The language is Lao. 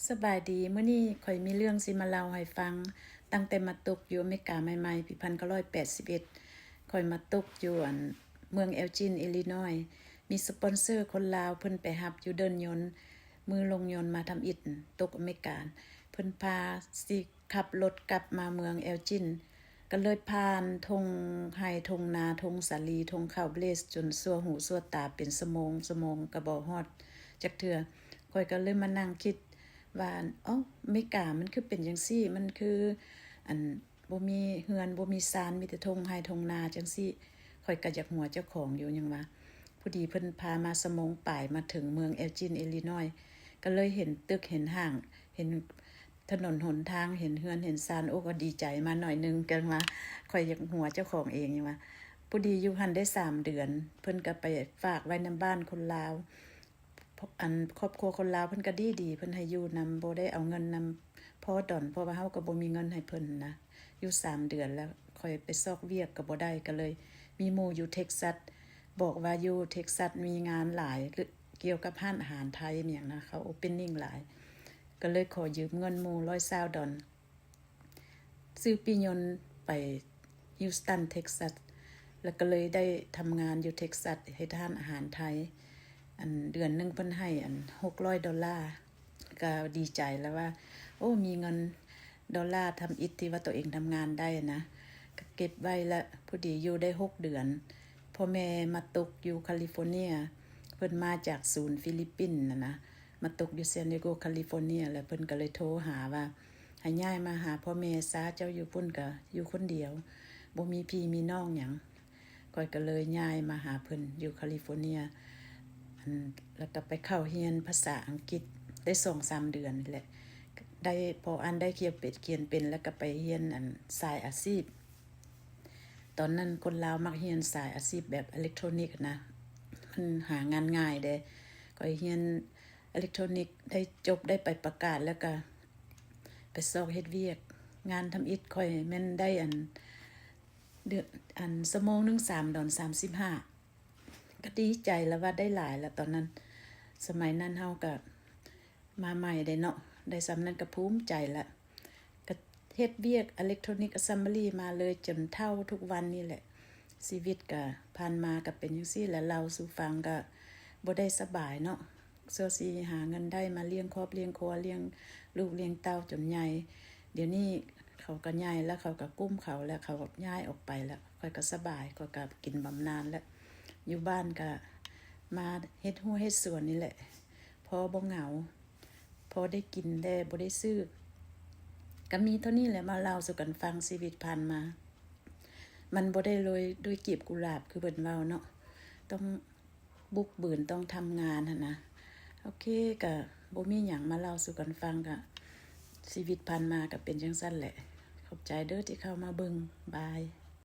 ສະບາຍດີ, ມື້ນີ້ຂ້ອຍມີເລື່ອງຊິມາເລົ່າໃຫ້ຟັງ. ຕັ້ງແຕ່ມາຕົກຢູ່ອາເມລິກາໃໝ່ໆ ປີໜຶ່ງພັນເກົ້າຮ້ອຍແປດສິບເອັດ ຂ້ອຍມາຕົກຢູ່ອັນເມືອງເອວຈິນ ອີລີນອຍ. ມີສະປອນເຊີຄົນລາວ ເພິ່ນໄປຮັບຢູ່ເດີ່ນຍົນ ມື້ລົງຍົນມາທຳອິດ ຕົກອາເມລິກາ. ເພິ່ນພາຊິ ຂັບລົດກັບມາເມືອງເອວຈິນ ກໍເລີຍຜ່ານທົ່ງໄຮ່ທົ່ງນາ ທົ່ງສາລີ ທົ່ງເຂົ້າເບລສ ຈົນຊົ່ວຫູຊົ່ວຕາເປັນຊົ່ວໂມງ ຊົ່ວໂມງກໍບໍ່ຮອດຈັກເທື່ອ. ຂ້ອຍກໍເລີຍມານັ່ງຄິດວ່າ ເອົ້າ ອາເມລິກາມັນຄືເປັນຈັ່ງຊີ້ ມັນຄື ອັນ ບໍ່ມີເຮືອນ ບໍ່ມີຊານ ມີແຕ່ທົ່ງໄຮ່ທົ່ງນາຈັ່ງຊີ້. ຂ້ອຍກໍຢາກຫົວເຈົ້າຂອງຢູ່ ຫຍັງວ່າ ພໍດີເພິ່ນພາມາຊົ່ວໂມງປາຍ ມາເຖິງເມືອງເອວຈິນ ອີລີນອຍ ກໍເລີຍເຫັນຕຶກເຫັນຫ້າງ ເຫັນ ຖະໜົນຫົນທາງ ເຫັນເຮືອນເຫັນຊານ ໂອ້ ກໍດີໃຈມາໜ້ອຍໜຶ່ງ ຈັ່ງວ່າຂ້ອຍຢາກຫົວເຈົ້າຂອງເອງ ຫຍັງວ່າ. ພໍດີຢູ່ຫັ້ນໄດ້ສາມເດືອນ ເພິ່ນກໍໄປຝາກໄວ້ນຳບ້ານຄົນລາວ ອັນ ຄອບຄົວຄົນລາວເພິ່ນກໍດີໆ ເພິ່ນໃຫ້ຢູ່ນຳ ບໍ່ໄດ້ເອົາເງິນນຳພໍ່ດອນ ເພາະວ່າເຮົາກໍບໍ່ມີເງິນໃຫ້ເພິ່ນນະ. ຢູ່ສາມເດືອນແລ້ວ ຂ້ອຍໄປຊອກວຽກກໍບໍ່ໄດ້ ກໍເລີຍມີໝູ່ຢູ່ເທັກຊັສ ບອກວ່າຢູ່ເທັກຊັສມີງານຫຼາຍ ກ່ຽວກັບຮ້ານອາຫານໄທ ມີຫຍັງນະ ເຂົາໂອເພນນິງຫຼາຍ. ກໍເລີຍຂໍຢືມເງິນໝູ່ຮ້ອຍຊາວດອນ ຊື້ປີ້ຍົນໄປ Houston Texas ແລ້ວກໍເລີຍໄດ້ທຳງານຢູ່ Texas ເຮັດຮ້ານອາຫານໄທ. ອັນ ເດືອນໜຶ່ງເພິ່ນໃຫ້ອັນ ຫົກຮ້ອຍໂດລາ ກໍດີໃຈແລ້ວວ່າ ໂອ້ ມີເງິນໂດລາທຳອິດທີ່ວ່າຕົວເອງທຳງານໄດ້ນະ ກໍເກັບໄວ້. ແລ້ວພໍດີຢູ່ໄດ້ຫົກເດືອນ ພໍ່ແມ່ມາຕົກຢູ່ຄາລີຟໍເນຍ ເພິ່ນມາຈາກສູນຟີລິບປິນນະນະ ມາຕົກຢູ່ San Diego California ແລ້ວເພິ່ນກໍເລີຍໂທຫາວ່າ ໃຫ້ຍ້າຍມາຫາພໍ່ແມ່ຊາ ເຈົ້າຢູ່ພຸ້ນກໍຢູ່ຄົນດຽວ ບໍ່ມີພີ່ມີນ້ອງຫຍັງ. ຂ້ອຍກໍເລີຍຍ້າຍມາຫາເພິ່ນຢູ່ຄາລີຟໍເນຍ ອັນ ແລ້ວກໍໄປເຂົ້າຮຽນພາສາອັງກິດໄດ້ສອງສາມເດືອນນີ້ແຫຼະ ໄດ້ພໍອ່ານໄດ້ຂຽນເປັນ ຂຽນເປັນ ແລ້ວກໍໄປຮຽນອັນສາຍອາຊີບ. ຕອນນັ້ນຄົນລາວມັກຮຽນສາຍອາຊີບແບບອີເລັກໂທຣນິກນະ ມັນຫາງານງ່າຍເດ້. ຂ້ອຍຮຽນ ອີເລັກໂທຣນິກໄດ້ຈົບ ໄດ້ໃບປະກາດ ແລ້ວກະໄປຊອກເຮັດວຽກ. ງານທຳອິດຂ້ອຍແມ່ນໄດ້ອັນ ເດືອນ ອັນ ຊົ່ວໂມງໜຶ່ງສາມດອນສາມສິບຫ້າ ກະດີໃຈລະວ່າໄດ້ຫຼາຍລະຕອນນັ້ນ. ສະໄໝນັ້ນເຮົາກະມາໃໝ່ເດ້ເນາະ ໄດ້ສ່ຳນັ້ນກະພູມໃຈລະ. ກະເຮັດວຽກອີເລັກໂທຣນິກອາເຊັມບລີມາເລີຍຈົນເຖົ້າທຸກວັນນີ້ແຫຼະ. ຊີວິດກະຜ່ານມາກະເປັນຈັ່ງຊີ້ແຫຼະ ເລົ່າສູ່ຟັງກະບໍ່ໄດ້ສະບາຍເນາະ. ຊົ່ວຊິຫາເງິນໄດ້ມາລ້ຽງຄອບລ້ຽງຄົວ ລ້ຽງລູກລ້ຽງເຕົ້າຈົນໃຫຍ່. ດຽວນີ້ເຂົາກະໃຫຍ່ລະ ເຂົາກະກຸ້ມເຂົາລະ ເຂົາຍ້າຍອອກໄປລະ ຂ້ອຍກະສະບາຍ ຂ້ອຍກະກິນບຳນານລະ. ຢູ່ບ້ານກະມາເຮັດຮົ້ວເຮັດສວນນີ້ແຫຼະ ພໍບໍ່ເຫງົາ ພໍໄດ້ກິນແດ່ ບໍ່ໄດ້ຊື້. ກະມີເທົ່ານີ້ແຫຼະມາເລົ່າສູ່ກັນຟັງ ຊີວິດຜ່ານມາ ມັນບໍ່ໄດ້ໂລຍດ້ວຍກີບກຸຫຼາບຄືເພິ່ນເວົ້າເນາະ ຕ້ອງບຸກບືນ ຕ້ອງທຳງານຫັ້ນນະ. ໂອເຄ ກະບໍ່ມີຫຍັງມາເລົ່າສູ່ກັນຟັງ ກະຊີວິດຜ່ານມາກະເປັນຈັ່ງຊັ້ນແຫຼະ. ຂອບໃຈເດີທີ່ເຂົ້າມາເບິ່ງ ບາຍ.